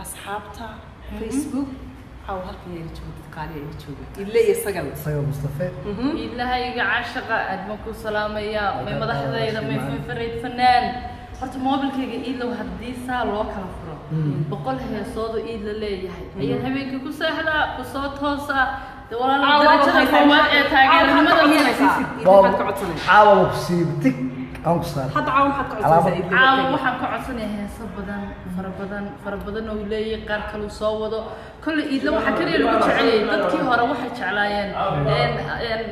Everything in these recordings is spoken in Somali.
Asxaabta Facebook caawa halkan ila jooga, dad qaaliya ila jooga, Ile iyo Sagal. Sagal Mustafe. Ilahayga caashaqa aad baan ku salaamayaa, may madaxdayda, may favorite fanaan. Horta moobilkayga Iidlow haddii saa loo kala furo, 100 heesoodu Iid la leeyahay ayaan habeenkii ku seexdaa, ku soo toosaa. De walaalo, darajada koowaad ee taageernimada. Maxaad ka codsanaysaa? Caawa ku sii tig aan ku saar. Hadda caawa maxaad ka codsanaysaa, Iidle? Caawa waxaan ka codsanayaa heeso badan, fara badan, fara badan oo uu leeyahay, qaar kaluu soo wado. Kolley Iidle waxaa kaliya lagu jeceliyay, dadkii hore waxay jeclaayeen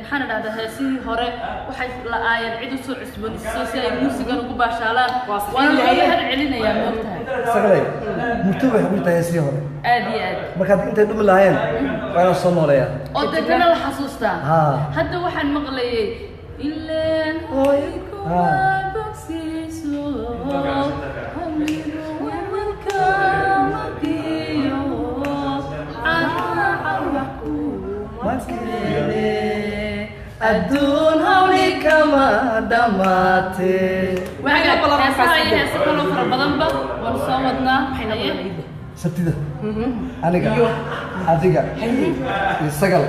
maxaan idhahdaa, heesihii hore waxay la'aayeen cid usoo cusboonisiso si ay muusigan ugu baashaalaan. Waa sax. Waana loo mahad celinayaa, moogtahay. Sagalay, murto waxay ku jirtaa heesihii hore. Aad iyo aad. Marka haddii intay dhumi lahaayeen, waa inaan soo nooleeyaa. Oo deetana la xasuustaa. Hadda waxaan maqlayay ileen Hooy. kuma bogsiiso hamigu walwalka mabiyo caraaca kuma keene adduun hawli kama dhammaatee. Waaga heesaha iyo heesa kaloo fara badanba waan soo wadnaa. Haye. Sabtida aniga, adiga iyo Sagal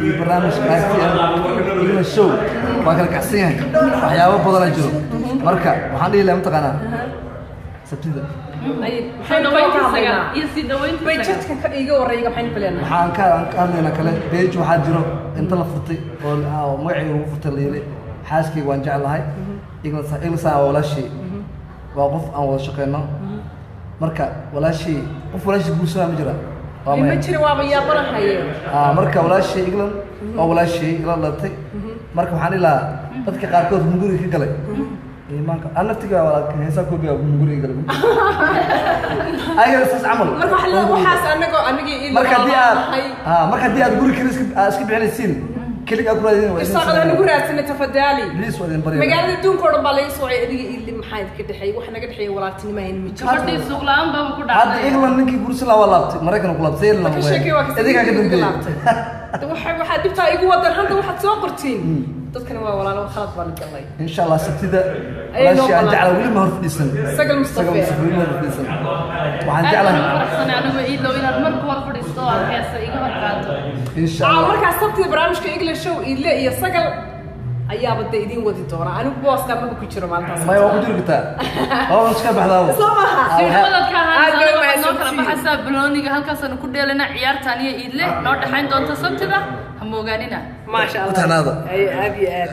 iyo barnaamijka RTN Igla Show waa kala kacsan yahay, waxyaabo badanaa jiro. Marka waxaan dhihi lahaa, mataqaanaa, Sabtida. Soo dhaweyntii Sagal iyo sii dhaweyntii Sagal. Bayjadka ka iiga warrayga, maxaynu ka leenahay? Waxaan ka aan ka hadlaynaa kale page waxaa jiro inta la furtay oo magacayga lagu furtay, la yiri xaaskayga waan jeclahay Igla waa walaashii, waa qof aan wada shaqeyno. Marka walaashii, qof walaashii guursanaa ma jira? Waa ma maya. Jira, waaba yaabanahaye. Ah, marka walaashii England waa walaashii ila dhalatay. Marka waxaan dhihi lahaa dadka qaarkood hunguriga ka galay iimaanka an naftiga walaalka heesaa koobiga hunguriga galay, ayaga saas camal. Marka waxa waxaas anagoo anigii Iidle Marka haddii aad nahay. Ah, marka haddii aad guri keli iska aad iska bixinaysiin, keliga aad ku raadin, waa idin Irsaaqada nagu raadsana, tafadaali. Please, waa idin baryaya. Magaalada adduunka oo dhan baa laga soocay. Adiga Iidle maxaa idinka dhexeeyay? Wax naga dhexeeya walaaltinimahayn ma jirto. Gabadhii suuq la'aan baaba ku Hadda dhacday. England ninkii guursan lahaa waa laabtay, Maraykan ku laabtay. Ka sheekay, waa ka Idinkaa ka dambeeyey. Laabtay. Waxaa dhibtaa igu wadan hadda waxaad soo qortiin, dadkana waa walaalo, khalad baan galnay. Insha Allah Sabtida Ayay noo walaashii aan ballan. jeclaa weli ma hor fadhiisan. Sagal Mustafa. Sagal Mustafa weli ma hor fadhiisan, waxaan Aad baan jeclahay. ugu faraxsanay anigu Iidlow inaad marka hor fadhiisto oo aad heesa iga hor qaato. Insha Aa Allah. Markaas Sabtida barnaamijka English Show Iidle iyo Sagal ayaaba de idiin wadi doona. Anigu booska maba ku jiro maalintaas. Maya, waa ku jiri kartaa, waa iska baxdaaba. Soo maha? Ah, Simadadka Aad bay ahaan waxaad noo kala mahadsantihiin. baxaysaa balooniga, halkaasaanu ku dheelanaa ciyaartaan iyo Iidle noo dhexayn doonta Sabtida, ha moogaanina. Maasha Allah. Ku taxnaada. Ay, aad iyo aad.